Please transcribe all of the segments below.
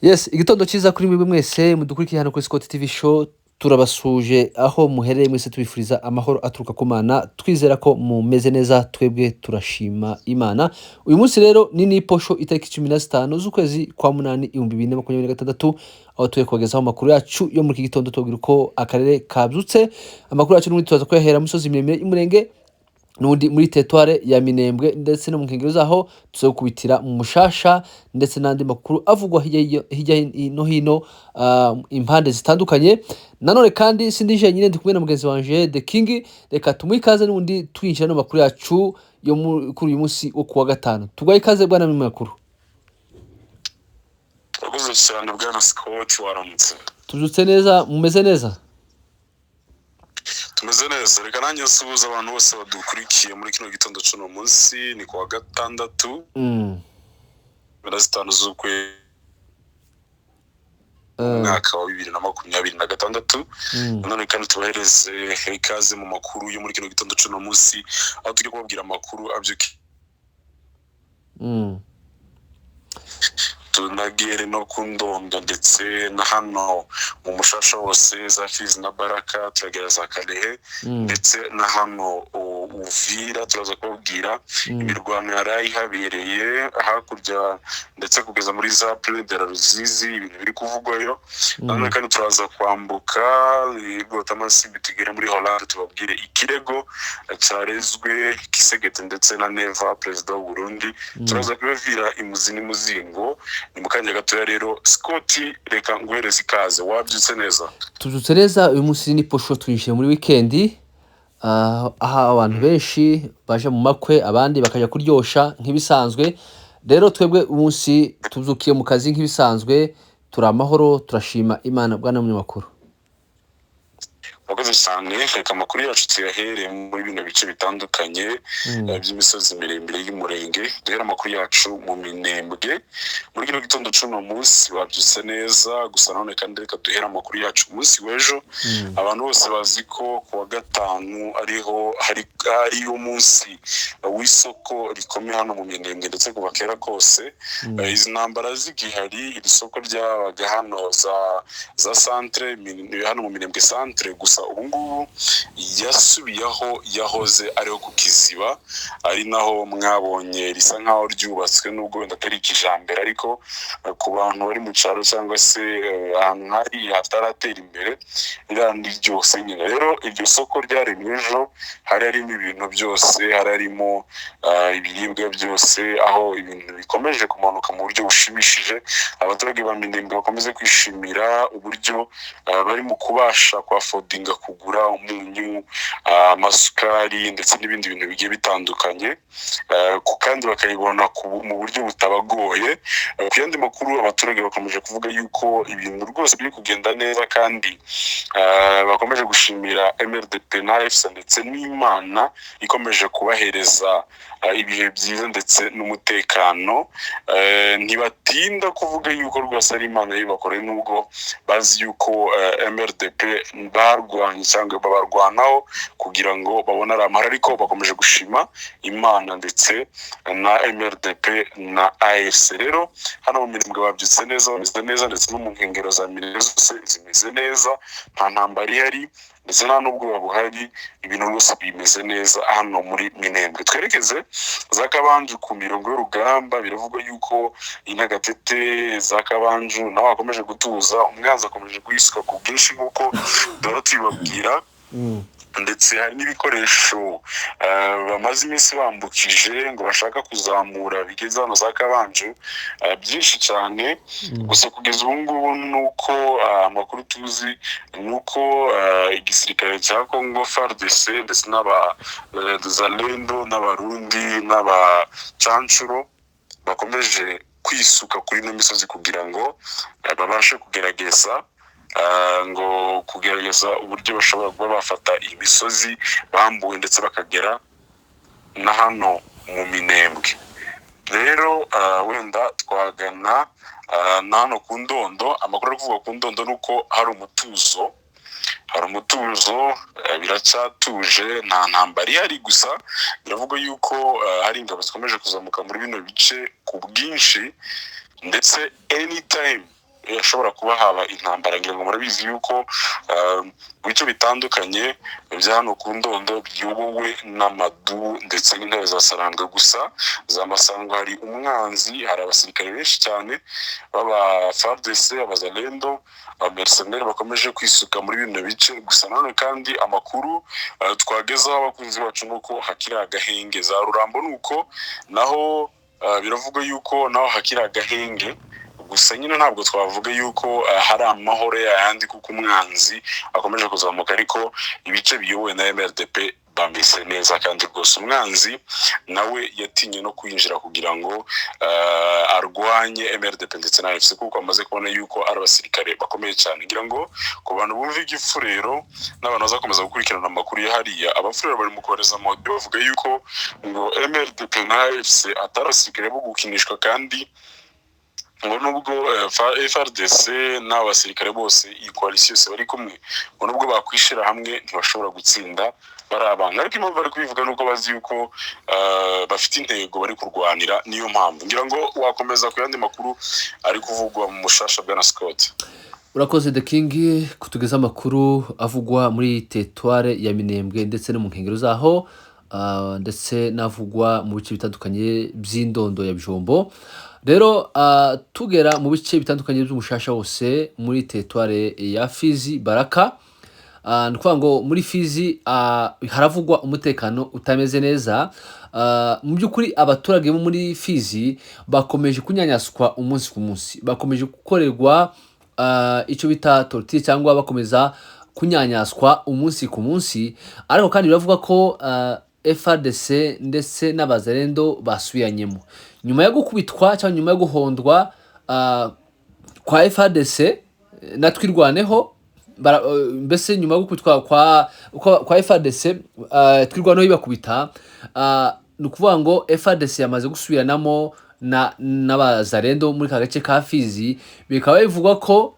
Yes, igitondo cyiza kuri mwebwe mwese mudukurikiye hano kuri Scott TV Show. Turabasuje aho muherereye mwese, tubifuriza amahoro aturuka ku Mana, twizera ko mumeze neza. Twebwe turashima Imana. Uyu munsi rero ni niposho, itariki 15 z'ukwezi kwa munani 2026, aho tugiye kubagezaho amakuru yacu yo muri iki gitondo, tubabwira uko akarere kabyutse. Amakuru yacu n'ubundi turaza kuyahera mu misozi miremire y'Umurenge, n'ubundi muri teritware ya Minembwe ndetse no mu nkengero zaho, tuza gukubitira mu Mushasha ndetse n'andi makuru avugwa hirya no hino, impande zitandukanye. Nanone kandi sindi jenyine, ndi kumwe na mugenzi wanje The King. Reka tumuhe ikaze n'ubundi twinjira no makuru yacu yo kuri uyu munsi wo kuwa gatanu. Tuguhaye ikaze, bwana makuru. Urakoze cyane, bwana Scott. Waramutse? Tubyutse neza. Mumeze neza? Tumeze neza. Reka nanjye nsuhuza abantu bose badukurikiye muri kino gitondo cy'uno munsi. Ni kuwa gatandatu, 15 z'ukwezi, umwaka wa 2026. Nanone kandi tubahereze ikaze mu makuru yo muri kino gitondo cy'uno munsi, aho turi kubabwira amakuru abyuka tunagere no ku Ndondo ndetse na hano mu Mushasha hose, za Fizi na Baraka, turagera za Karehe ndetse na hano Uvira. Turaza kubabwira imirwano yari ihabereye hakurya ndetse kugeza muri za Plaine de la Ruzizi, ibintu biri kuvugwayo. Nanone kandi turaza kwambuka Rwotamasimbi tugere muri Hollande, tubabwire ikirego cyarezwe Tshisekedi ndetse na Neva, perezida w'u Burundi. Turaza kubabwira imuzi n'imuzingo ni mu kanya gatoya. Rero Scott, reka nguhereze ikaze. Wabyutse neza? Tubyutse neza. Uyu munsi ni posho, twinjiye muri wikendi, aho abantu benshi baje mu makwe, abandi bakajya kuryosha nk'ibisanzwe. Rero twebwe umunsi tubyukiye mu kazi nk'ibisanzwe, turi amahoro, turashima Imana, bwana munyamakuru. Murakoze cyane. Reka amakuru yacu tuyahere muri bino bice bitandukanye by'imisozi miremire y'Umurenge. Duhere amakuru yacu mu Minembwe muri kino gitondo c'uno munsi. Babyutse neza. Gusa nanone kandi reka duhere amakuru yacu umunsi w'ejo. Abantu bose bazi ko ku wa gatanu ariho hari ariyo munsi w'isoko rikomeye hano mu Minembwe, ndetse kuva kera kose izi ntambara zigihari, iri soko ryabaga hano za centre hano mu Minembwe centre. Gusa ubu ngubu yasubiye aho yahoze ariho ku Kiziba, ari naho mwabonye risa nkaho ryubatswe, nubwo wenda atari kijambere, ariko ku bantu bari mu cyaro cyangwa se ahantu nk'hariya hataratera imbere, ririya ni ryose nyine. Rero iryo soko ryaremwe ejo, hari harimo ibintu byose, hari harimo ibiribwa byose, aho ibintu bikomeje kumanuka mu buryo bushimishije. Abaturage ba Minembwe bakomeze kwishimira uburyo bari mu kubasha kwaffordinga kugura umunyu, amasukari ndetse n'ibindi bintu bigiye bitandukanye, kandi bakayibona mu buryo butabagoye. Ku yandi makuru, abaturage bakomeje kuvuga yuko ibintu rwose biri kugenda neza, kandi bakomeje gushimira MRDP na AFC ndetse n'Imana ikomeje kubahereza ibihe byiza ndetse n'umutekano. Ntibatinda kuvuga yuko rwose ari Imana yibakoreye, nubwo bazi yuko MRDP barwanye cyangwa babarwanaho kugira ngo babone ari amahoro, ariko bakomeje gushima Imana ndetse na MRDP na AFC. Rero hano mu Minembwe babyutse neza, bameze neza, ndetse no mu nkengero za Minembwe zose zimeze neza, nta ntambara ihari ndetse nta n'ubwoba buhari. Ibintu rwose bimeze neza hano muri Minembwe. Twerekeze za Kabanju ku mirongo y'urugamba. Biravugwa yuko Inagatete za Kabanju naho hakomeje gutuza, umwanzi akomeje kuyisuka ku bwinshi nk'uko duhora tubibabwira, ndetse hari n'ibikoresho bamaze iminsi bambukije ngo bashaka kuzamura bigeze hano za Kabanju, byinshi cyane. Gusa kugeza ubu ngubu ni uko amakuru tuzi ni uko igisirikare cya Congo FARDC ndetse n'aba Zalendo n'Abarundi n'abacancuro bakomeje kwisuka kuri ino misozi kugira ngo babashe kugerageza ngo kugerageza uburyo bashobora kuba bafata iyi misozi bambuwe ndetse bakagera na hano mu Minembwe. Rero wenda twagana na hano ku Ndondo. Amakuru ari kuvuga ku Ndondo ni uko hari umutuzo, hari umutuzo, biracyatuje, nta ntambara ihari. Gusa biravuga yuko hari ingabo zikomeje kuzamuka muri bino bice ku bwinshi, ndetse anytime. hashobora kuba haba intambara. Ngira ngo murabizi yuko mu bice bitandukanye bya hano ku Ndondo biyobowe n'amadubu ndetse n'intare za Sarambwe. Gusa za Masango hari umwanzi, hari abasirikare benshi cyane b'aba FARDC, abazalendo, abamercenaires bakomeje kwisuka muri bino bice. Gusa nanone kandi amakuru twagezaho abakunzi bacu nuko hakiri agahenge. Za Rurambo nuko naho biravugwa yuko naho hakiri agahenge. Gusa nyine ntabwo twavuga yuko hari amahoro yayandi, kuko umwanzi akomeje kuzamuka, ariko ibice biyobowe na MRDP bameze neza, kandi rwose umwanzi nawe yatinye no kwinjira kugira ngo arwanye MRDP ndetse na AFC, kuko amaze kubona yuko ari abasirikare bakomeye cyane. Ngira ngo ku bantu bumva igifurero n'abantu bazakomeza gukurikirana amakuru ya hariya, abafurero bari mu kohereza amaudio bavuga yuko ngo MRDP na AFC atari abasirikare bo gukinishwa, kandi ngo nubwo FARDC n'abasirikare bose, iyi coalition yose bari kumwe, ngo nubwo bakwishira hamwe ntibashobora gutsinda bari abantu. Ariko impamvu bari kubivuga nuko bazi yuko bafite intego bari kurwanira. Niyo mpamvu ngira ngo wakomeza ku yandi makuru ari kuvugwa mu mushasha, bwana Scott. Urakoze The King kutugeza amakuru avugwa muri teritware ya Minembwe ndetse no mu nkengero zaho, ndetse n'avugwa mu bice bitandukanye by'indondo ya Bijombo. Rero tugera mu bice bitandukanye by'umushasha wose muri teritware ya Fizi Baraka. Ni ukuvuga ngo muri Fizi haravugwa umutekano utameze neza. Mu by'ukuri abaturage bo muri Fizi bakomeje kunyanyaswa umunsi ku munsi, bakomeje gukorerwa icyo bita torture, cyangwa bakomeza kunyanyaswa umunsi ku munsi. Ariko kandi biravuga ko FARDC ndetse n'abazalendo basubiranyemo nyuma yo gukubitwa cyangwa nyuma yo guhondwa kwa FARDC na Twirwaneho. Mbese nyuma yo gukubitwa kwa FARDC, Twirwaneho ibakubita, ni ukuvuga ngo FARDC yamaze gusubiranamo na n'abazalendo muri ka gace ka Fizi. Bikaba bivugwa ko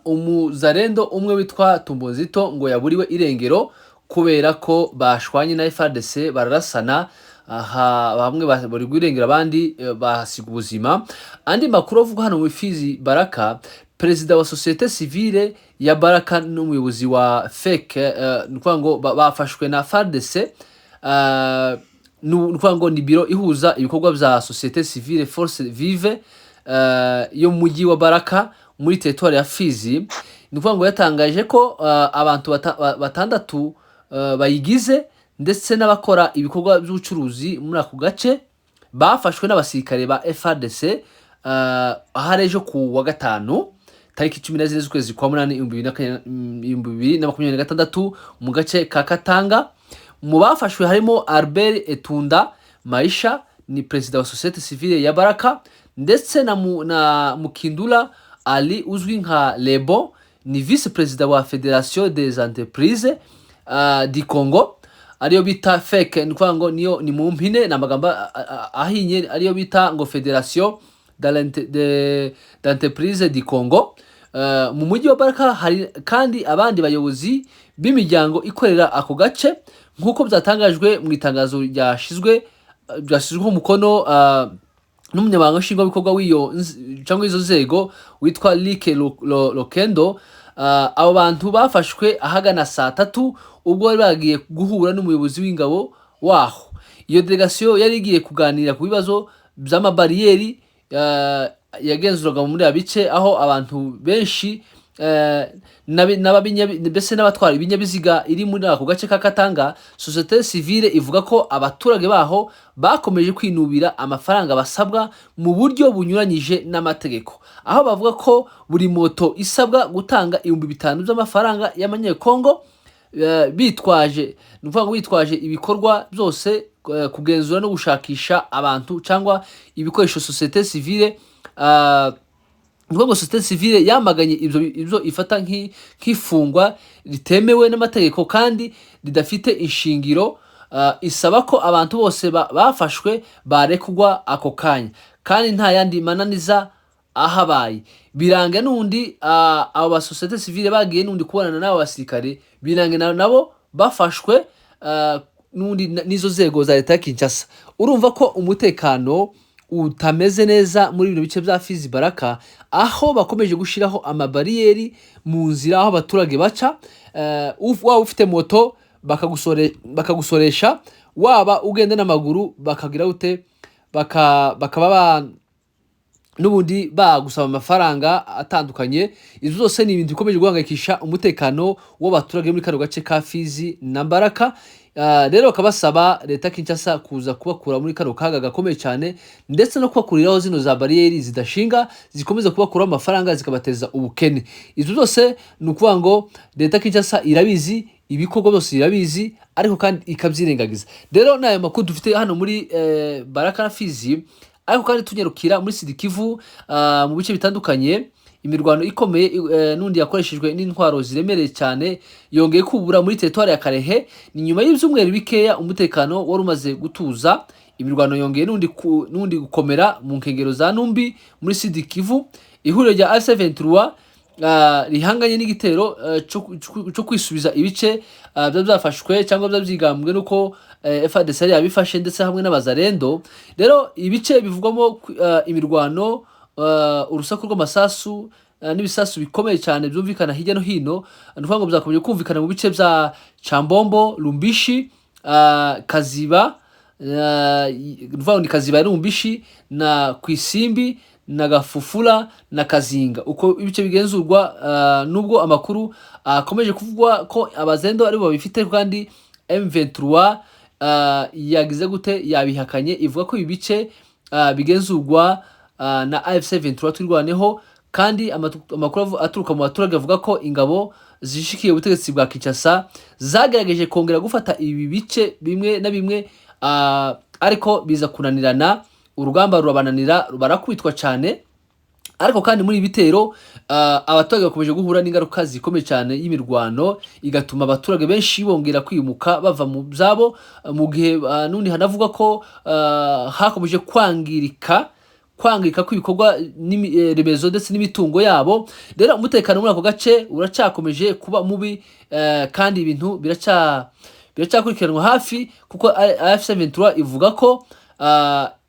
umuzalendo umwe witwa Tumbonzito ngo yaburiwe irengero kubera ko bashwanye na FARDC, bararasana. Aha bamwe bari irengero, abandi bahasiga ubuzima. Andi makuru avugwa hano muri Fizi Baraka, perezida wa société civile ya Baraka n'umuyobozi wa FEC, ni ukuvuga ngo bafashwe na FARDC. Ni ukuvuga ngo ni biro ihuza ibikorwa bya société civile Force Vive yo mu mujyi wa Baraka muri teritwari ya Fizi. Ni ukuvuga ngo yatangaje ko abantu batandatu bayigize ndetse n'abakora ibikorwa by'ubucuruzi muri ako gace bafashwe n'abasirikare ba FARDC ahari ejo ku wa gatanu tariki 14 z'ukwezi kwa munani 2026 mu gace ka Katanga. Mu bafashwe harimo Albert Etunda Maisha, ni perezida wa société civile ya Baraka, ndetse na Mukindula Ali uzwi nka Lebo, ni vice perezida wa Fédération des entreprises du Congo, ariyo bita FEC. Ni ukuvuga ngo niyo ni mu mpine, ni amagambo ahinye, ariyo bita ngo Fédération d'entreprise du Congo. Mu mujyi wa Baraka hari kandi abandi bayobozi b'imiryango ikorera ako gace, nk'uko byatangajwe mu itangazo ryashyizweho umukono n'umunyamabanga nshingwabikorwa w'iyo cyangwa izo nzego witwa Like Lokendo. Abo bantu bafashwe ahagana saa 3 ubwo bari bagiye guhura n'umuyobozi w'ingabo waho. Iyo delegasiyo yari igiye kuganira ku bibazo by'amabariyeri yagenzurwaga muri bice, aho abantu benshi mbese n'abatwara ibinyabiziga iri muri ako gace ka Katanga. Société civile ivuga ko abaturage baho bakomeje kwinubira amafaranga basabwa mu buryo bunyuranyije n'amategeko, aho bavuga ko buri moto isabwa gutanga 5000 by'amafaranga y'amanyekongo, bitwaje, ni ukuvuga ngo bitwaje ibikorwa byose, kugenzura no gushakisha abantu cyangwa ibikoresho. Société civile, ni ukuvuga ngo société civile yamaganye ibyo ifata nk'ifungwa ritemewe n'amategeko kandi ridafite ishingiro, isaba ko abantu bose bafashwe barekurwa ako kanya kandi nta yandi mananiza ahabaye. Biranga n'undi abo ba société civile bagiye n'undi kubonana n'abo basirikare, birange nabo bafashwe n'undi n'izo nzego za leta ya Kinshasa. Urumva ko umutekano utameze neza muri bino bice bya Fizi Baraka, aho bakomeje gushyiraho amabariyeri mu nzira aho abaturage baca. Waba ufite moto bakagusoresha, waba ugenda n'amaguru bakagira ute, bakaba n'ubundi bagusaba amafaranga atandukanye. Izo zose ni ibintu bikomeje guhangayikisha umutekano w'abaturage muri kano gace ka Fizi na Baraka. Rero bakaba basaba leta ya Kinshasa kuza kubakura muri kano kaga gakomeye cyane, ndetse no kubakuriraho zino za bariyeri zidashinga zikomeza kubakuraho amafaranga zikabateza ubukene. Izo zose ni ukuvuga ngo leta ya Kinshasa irabizi, ibikorwa byose irabizi, ariko kandi ikabyirengagiza. Rero ni ayo makuru dufite hano muri Baraka na Fizi. Ariko kandi tunyarukira muri Sud-Kivu, mu bice bitandukanye, imirwano ikomeye n'undi yakoreshejwe n'intwaro ziremereye cyane yongeye kubura muri teritwari ya Kalehe. Ni nyuma y'ibyumweru bikeya umutekano wari umaze gutuza. Imirwano yongeye n'undi gukomera mu nkengero za Numbi muri Sud-Kivu. Ihuriro rya AFC 23 rihanganye n'igitero cyo kwisubiza ibice byari byafashwe cyangwa byari byigambwe nuko FARDC yari yabifashe, ndetse hamwe n'abazarendo. Rero ibice bivugwamo imirwano, urusaku rw'amasasu n'ibisasu bikomeye cyane byumvikana hirya no hino, ni ukuvuga ngo byakomeje kumvikana mu bice bya Chambombo, Lumbishi, Kaziba, ni ukuvuga ngo ni Kaziba ya Lumbishi na Kwisimbi na Gafufula na Kazinga, uko ibice bigenzurwa. Nubwo amakuru akomeje kuvugwa ko abazendo aribo babifite, kandi M23 yagize gute, yabihakanye, ivuga ko ibi bice bigenzurwa na AFC 23 Twirwaneho. Kandi amakuru aturuka mu baturage avuga ko ingabo zishikiye ubutegetsi bwa Kinshasa zagerageje kongera gufata ibi bice bimwe na bimwe, ariko biza kunanirana, urugamba rurabananira, barakubitwa cyane. Ariko kandi muri ibi bitero abaturage bakomeje guhura n'ingaruka zikomeye cyane y'imirwano, igatuma abaturage benshi bongera kwimuka bava mu byabo, mu gihe n'undi hanavuga ko hakomeje kwangirika kw'ibikorwa remezo ndetse n'imitungo yabo. Rero umutekano muri ako gace uracyakomeje kuba mubi, kandi ibintu biracyakurikiranwa hafi, kuko AFC 23 ivuga ko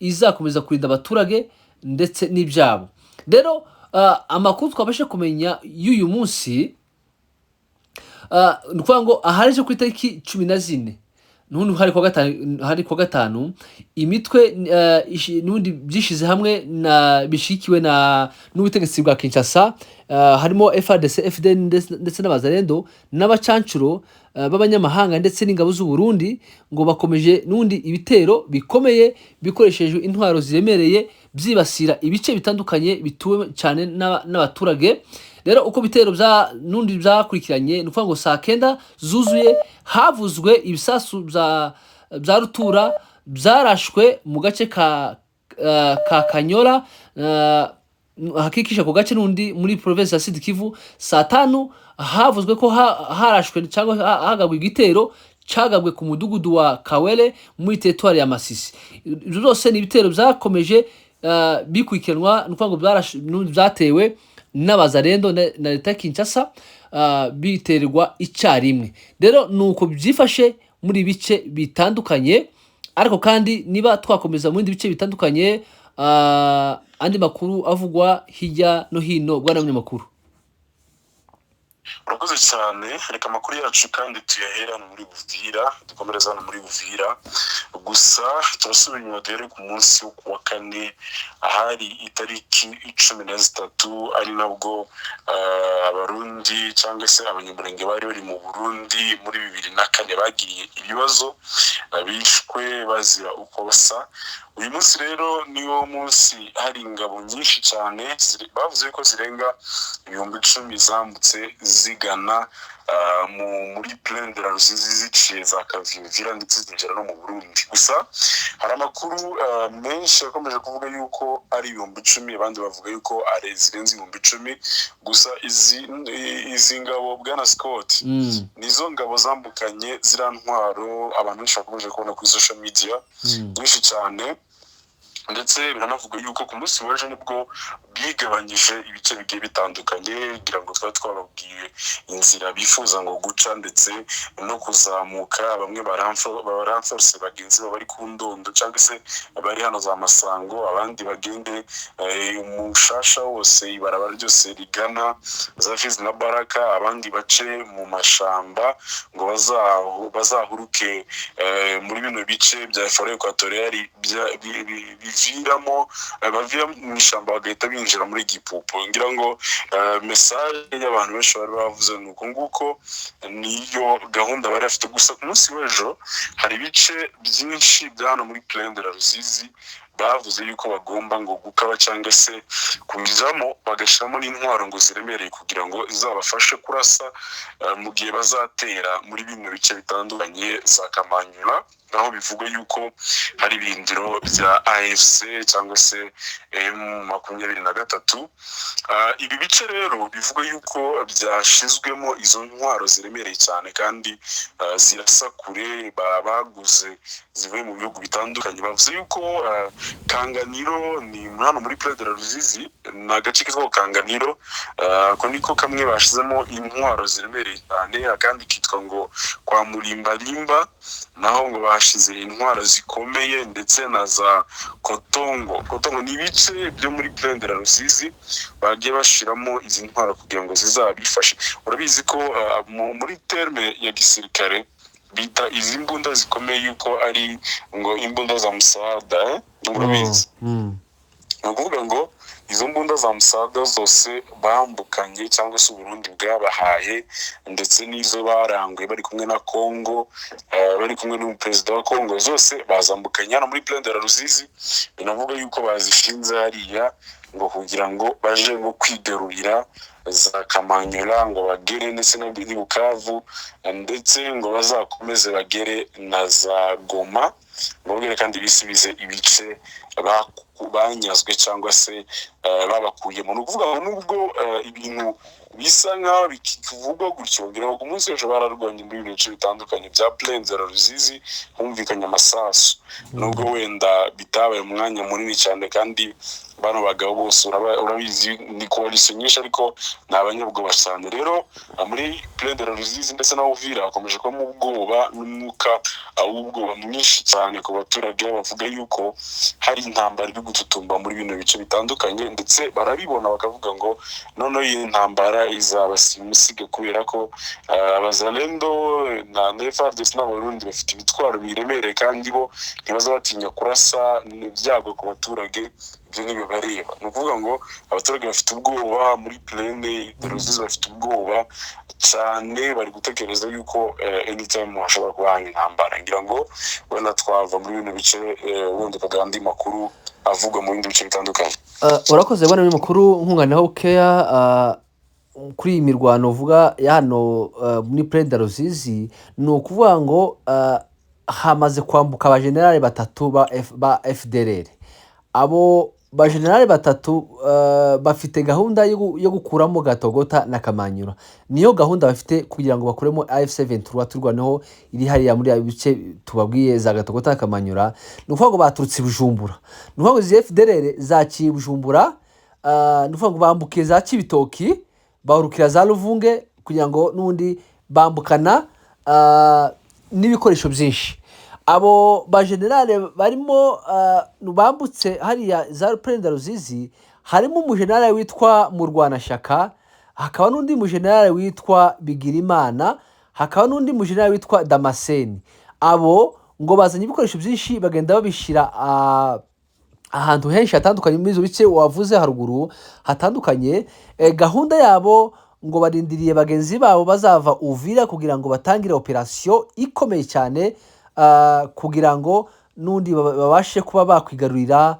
izakomeza kurinda abaturage ndetse n'ibyabo. Rero amakuru twabasha kumenya y'uyu munsi, ni ukuvuga ngo ahari ejo ku itariki 14, n'ubundi hari kuwa gatanu, hari kuwa gatanu, imitwe n'ubundi byishize hamwe na bishikiwe na n'ubutegetsi bwa Kinshasa, harimo FARDC, FDN ndetse n'abazarendo n'abacancuro b'abanyamahanga ndetse n'ingabo z'u Burundi, ngo bakomeje n'ubundi ibitero bikomeye bikoreshejwe intwaro ziremereye, byibasira ibice bitandukanye bituwe cyane n'abaturage. Rero uko bitero bya n'undi byakurikiranye, ni ukuvuga ngo saa 9 zuzuye havuzwe ibisasu bya rutura byarashwe mu gace ka Kanyora, hakikisha ako gace n'undi muri province ya Sud Kivu. Saa 5 havuzwe ko harashwe cyangwa hagabwe igitero cagabwe ku mudugudu wa Kawele muri teritwari ya Masisi. Ibyo byose ni ibitero byakomeje bikurikiranwa, ni ukuvuga ngo byatewe n'abazarendo na leta ya Kinshasa, biterwa icyarimwe. Rero ni uko byifashe muri bice bitandukanye. Ariko kandi niba twakomeza mu bindi bice bitandukanye, andi makuru avugwa hirya no hino, bwana munyamakuru. Urakoze cyane. Reka amakuru yacu kandi tuyahere hano muri Buvira, dukomereza hano muri Buvira. Gusa turasubira inyuma duhere ku munsi wo kuwa kane, ahari itariki 13, ari nabwo abarundi cyangwa se abanyamurenge bari bari mu Burundi muri 2004 bagiriye ibibazo, bishwe bazira uko basa. Uyu munsi rero niwo munsi hari ingabo nyinshi cyane bavuze ko zirenga 10,000 zambutse zigana muri Plaine de la Rusizi, ziciye za Kavimvira ndetse zinjira no mu Burundi. Gusa hari amakuru menshi yakomeje kuvuga yuko ari 10,000, abandi bavuga yuko ari zirenze 10,000. Gusa izi ngabo, bwana Scott, nizo ngabo zambukanye ziriya ntwaro abantu benshi bakomeje kubona kuri social media nyinshi cyane. Ndetse biranavuga yuko ku munsi w'ejo nibwo bigabanyije ibice bigiye bitandukanye. Ngira ngo twari twababwiye inzira bifuza ngo guca ndetse no kuzamuka. Bamwe baramforse bagenzi babo bari ku Ndondo cyangwa se bari hano za Masango, abandi bagende umushasha wose, ibarabara ryose rigana za Fizi na Baraka, abandi bace mu mashamba ngo bazahuruke muri bino bice bya forêt équatoriale biviramo, bavira mu ishyamba bagahita binjira muri Gipupu. Ngira ngo message y'abantu benshi bari bavuze ni uko nguko, niyo gahunda bari bafite. Gusa ku munsi w'ejo hari ibice byinshi bya hano muri Plaine de la Ruzizi bavuze yuko bagomba ngo gukaba cyangwa se kujyamo, bagashyiramo n'intwaro ngo ziremereye kugira ngo zizabafashe kurasa mu gihe bazatera muri bino bice bitandukanye za Kamanyura, aho bivugwa yuko hari ibirindiro bya AFC cyangwa se M23. Ibi bice rero bivugwa yuko byashyizwemo izo ntwaro ziremereye cyane kandi zirasa kure, baguze zivuye mu bihugu bitandukanye. Bavuze yuko Kanganiro ni hano muri Plaine de la Ruzizi, ni agace kitwa Kanganiro. Ako niko kamwe bashyizemo intwaro ziremereye cyane. Akandi kitwa ngo kwa Murimbarimba, naho ngo bashize intwaro zikomeye, ndetse na za Kotongo. Kotongo ni ibice byo muri Plaine de la Ruzizi bagiye bashiramo izi ntwaro kugira ngo zizabifashe. Urabizi ko muri terme ya gisirikare bita izi mbunda zikomeye yuko ari ngo imbunda za musada, eh? Urabizi. Ni ukuvuga ngo izo mbunda za musada zose bambukanye cyangwa se Uburundi bwabahaye, ndetse n'izo baranguye bari kumwe na Congo, bari kumwe n'umuperezida wa Congo, zose bazambukanye hano muri Plaine de la Ruzizi. Binavuga yuko bazishinze hariya ngo kugira ngo baje ngo kwigarurira za Kamanyura, ngo bagere ndetse no i Bukavu, ndetse ngo bazakomeze bagere na za Goma, ngo bongere kandi bisubize ibice banyazwe cyangwa se babakuyemo. Ni ukuvuga ngo nubwo ibintu bisa nk'aho bikivugwa gutyo, ngira ngo ku munsi w'ejo bararwanye muri ibi bice bitandukanye bya Plaine de la Ruzizi, humvikanye amasasu, nubwo wenda bitabaye umwanya munini cyane. Kandi bano bagabo bose urabizi ni coalition nyinshi, ariko ni abanyabwoba cyane. Rero muri Plaine de la Ruzizi ndetse na Uvira hakomeje kubamo ubwoba n'umwuka w'ubwoba mwinshi cyane ku baturage, bavuga yuko hari intambara iri gututumba muri bino bice bitandukanye. Ndetse barabibona bakavuga ngo noneho iyi ntambara izaba simusiga, kubera ko abazalendo na FARDC n'Abarundi bafite ibitwaro biremereye, kandi bo ntibazabatinya kurasa ibyago ku baturage, ibyo ntibibareba. Ni ukuvuga ngo abaturage bafite ubwoba muri Plaine de Ruzizi, bafite ubwoba cyane, bari gutekereza yuko anytime hashobora kuba haba intambara. Ngira ngo wenda twava muri bino bice, wenda ukaduha andi makuru avugwa mu bindi bice bitandukanye. Urakoze bwana makuru. Nkunganiraho bukeya kuri iyi mirwano uvuga ya hano muri Plaine de Ruzizi, ni ukuvuga ngo hamaze kwambuka abajenerali batatu ba FDLR. Abo bajenerali batatu bafite gahunda yo gukuramo Gatogota na Kamanyura. Niyo gahunda bafite kugira ngo bakuremo AFC 23 turwaneho iri hariya muri bice tubabwiye za Gatogota na Kamanyura. Ni ukuvuga ngo baturutse i Bujumbura. Ni ukuvuga ngo izi FDLR zaciye i Bujumbura, ni ukuvuga ngo bambukiye za Cibitoki, bahurukira za Ruvunge, kugira ngo n'ubundi bambukana n'ibikoresho byinshi. Abo bajenerale barimo bambutse hariya za Plaine de Ruzizi, harimo umujenerale witwa Murwanashyaka, hakaba n'undi mujenerale witwa Bigirimana, hakaba n'undi mujenerale witwa Damascene. Abo ngo bazanye ibikoresho byinshi, bagenda babishyira ahantu henshi hatandukanye muri izo bice wavuze haruguru hatandukanye. Gahunda yabo ngo barindiriye bagenzi babo bazava Uvira kugira ngo batangire operasiyo ikomeye cyane, kugira ngo n'undi babashe kuba bakwigarurira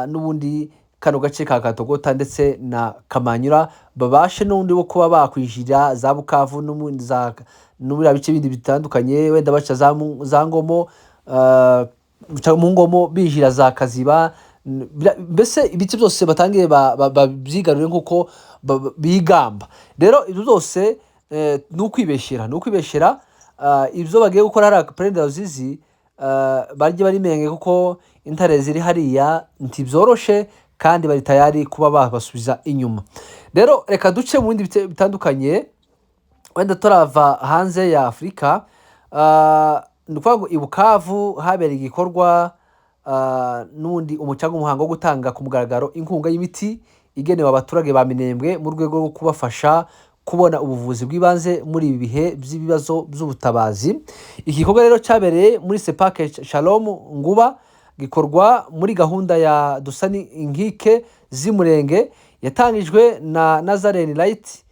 n'ubundi kano gace ka Katogota ndetse na Kamanyura, babashe n'ubundi bo kuba bakwinjira za Bukavu n'ubundi za n'biriya bice bindi bitandukanye, wenda baca za Ngomo, mu Ngomo binjira za Kaziba, mbese ibice byose batangire babyigarurire nk'uko bigamba. Rero ibyo byose ni ukwibeshyera, ni ukwibeshyera. Ibyo bagiye gukora hariya Plaine de Ruzizi. Barye bari menge kuko intare ziri hariya ntibyoroshe, kandi bari tayari kuba babasubiza inyuma. Rero reka duce mu bindi bice bitandukanye, wenda turava hanze ya Afurika. Ni ukuvuga ngo i Bukavu habereye igikorwa, n'ubundi umucango, umuhango wo gutanga ku mugaragaro inkunga y'imiti igenewe abaturage ba Minembwe mu rwego rwo kubafasha kubona ubuvuzi bw'ibanze muri ibi bihe by'ibibazo by'ubutabazi. Iki gikorwa rero cyabereye muri Sepake Shalom Nguba, gikorwa muri gahunda ya Dusani Inkike z'Umurenge yatangijwe na Nazarene Light.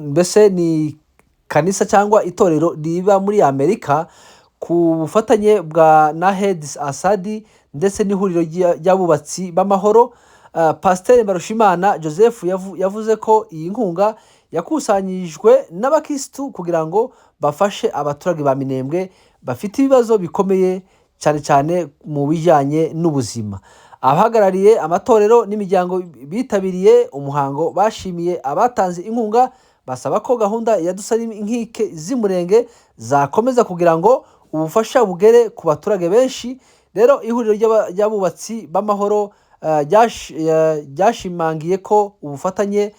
Mbese ni kanisa cyangwa itorero riba muri Amerika, ku bufatanye bwa Nahed Asadi ndetse n'ihuriro ry'abubatsi b'amahoro. Pasiteri Mbarushimana Joseph yavuze ko iyi nkunga yakusanyijwe n'abakirisitu kugira ngo bafashe abaturage ba Minembwe bafite ibibazo bikomeye, cyane cyane mu bijyanye n'ubuzima. Abahagarariye amatorero n'imiryango bitabiriye umuhango bashimiye abatanze inkunga, basaba ko gahunda ya Dusani Inkike z'Umurenge zakomeza kugira ngo ubufasha bugere ku baturage benshi. Rero ihuriro ry'abubatsi b'amahoro ryashimangiye ko ubufatanye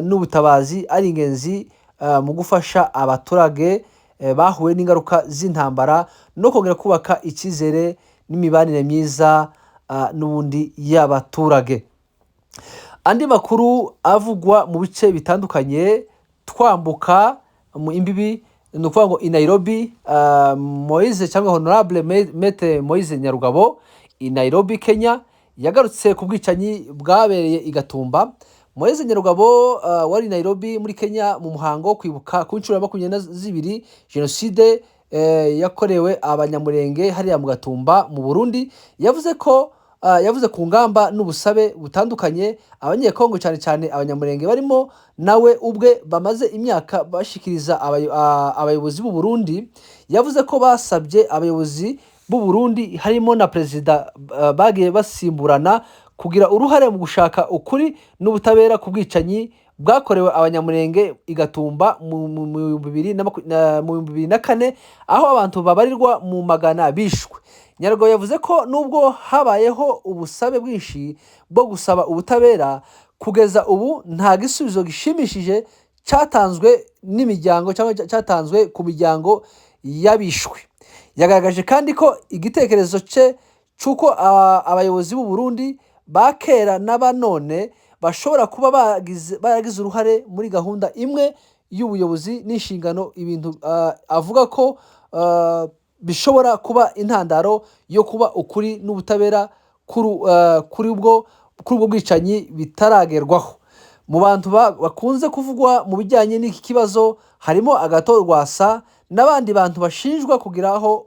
n'ubutabazi ari ingenzi mu gufasha abaturage bahuye n'ingaruka z'intambara no kongera kubaka icyizere n'imibanire myiza n'ubundi y'abaturage. Andi makuru avugwa mu bice bitandukanye, twambuka mu imbibi, ni ukuvuga ngo i Nairobi, Moise cyangwa Honorable Maître Moise Nyarugabo i Nairobi, Kenya, yagarutse ku bwicanyi bwabereye i Gatumba. Moise Nyarugabo wari i Nairobi muri Kenya mu muhango wo kwibuka ku nshuro ya 22 jenoside yakorewe Abanyamurenge hariya mu Gatumba mu Burundi, yavuze ko yavuze ku ngamba n'ubusabe butandukanye Abanyekongo, cyane cyane Abanyamurenge barimo nawe ubwe, bamaze imyaka bashikiriza abayobozi b'u Burundi. Yavuze ko basabye abayobozi b'u Burundi, harimo na perezida bagiye basimburana, kugira uruhare mu gushaka ukuri n'ubutabera ku bwicanyi bwakorewe Abanyamurenge i Gatumba mu 2004, aho abantu babarirwa mu magana bishwe. Nyarugabo yavuze ko nubwo habayeho ubusabe bwinshi bwo gusaba ubutabera, kugeza ubu nta gisubizo gishimishije cyatanzwe n'imiryango cyangwa cyatanzwe ku miryango y'abishwe. Yagaragaje kandi ko igitekerezo cye cy'uko abayobozi b'u Burundi ba kera n'aba none bashobora kuba baragize uruhare muri gahunda imwe y'ubuyobozi n'inshingano, ibintu avuga ko bishobora kuba intandaro yo kuba ukuri n'ubutabera kuri ubwo bwicanyi bitaragerwaho. Mu bantu bakunze kuvugwa mu bijyanye n'iki kibazo harimo Agathon Rwasa n'abandi bantu bashinjwa kugira aho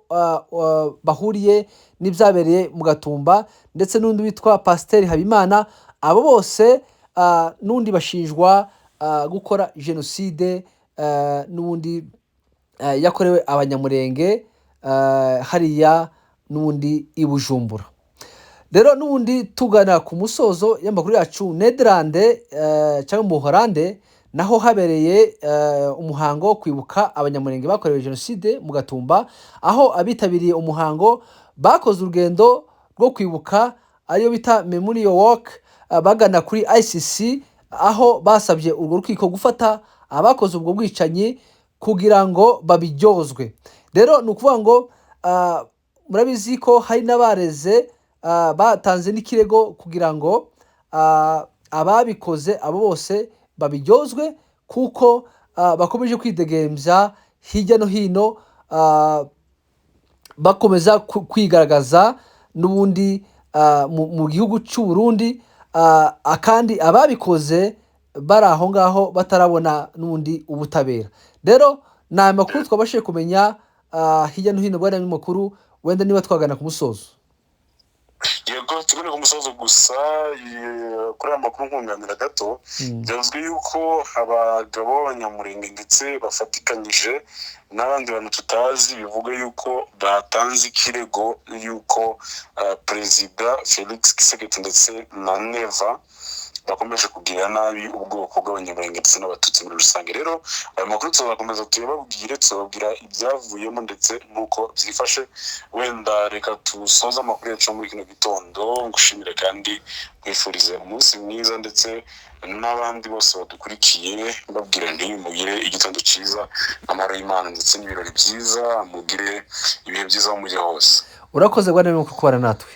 bahuriye n'ibyabereye mu Gatumba, ndetse n'undi witwa Pasiteri Habimana. Abo bose n'undi bashinjwa gukora jenoside n'ubundi yakorewe Abanyamurenge hariya n'ubundi i Bujumbura. Rero n'ubundi tugana ku musozo y'amakuru yacu, Nederlande cyangwa mu Buholande naho habereye umuhango wo kwibuka Abanyamurenge bakorewe jenoside mu Gatumba, aho abitabiriye umuhango bakoze urugendo rwo kwibuka, ariyo bita Memorial Walk, bagana kuri ICC, aho basabye urwo rukiko gufata abakoze ubwo bwicanyi kugira ngo babiryozwe. Rero ni ukuvuga ngo murabizi ko hari n'abareze, batanze n'ikirego kugira ngo ababikoze abo bose babiryozwe, kuko bakomeje kwidegembya hirya no hino, bakomeza kwigaragaza n'ubundi mu gihugu cy'u Burundi, kandi ababikoze bari aho ngaho batarabona n'ubundi ubutabera. Rero ni aya makuru twabashije kumenya hirya no hino. Bwana makuru, wenda niba twagana ku musozo. Yego, tugane ku musozo. Gusa kuri aya makuru nkunganira gato, byavuzwe yuko abagabo b'Abanyamurenge ndetse bafatikanyije n'abandi bantu tutazi, bivuga yuko batanze ikirego yuko Perezida Felix Tshisekedi ndetse na Neva Bakomeje kugirira nabi ubwoko bw'Abanyamurenge ndetse n'Abatutsi muri rusange. Rero ayo makuru tuzakomeza tuyababwire, tuzababwira ibyavuyemo ndetse n'uko byifashe. Wenda reka dusoze amakuru yacu muri kino gitondo, ngushimire kandi nkwifurize umunsi mwiza, ndetse n'abandi bose badukurikiye mbabwira nti mugire igitondo cyiza, amahoro y'Imana ndetse n'ibirori byiza, mugire ibihe byiza aho mujya hose. Urakoze, bwana, nuko kubana natwe.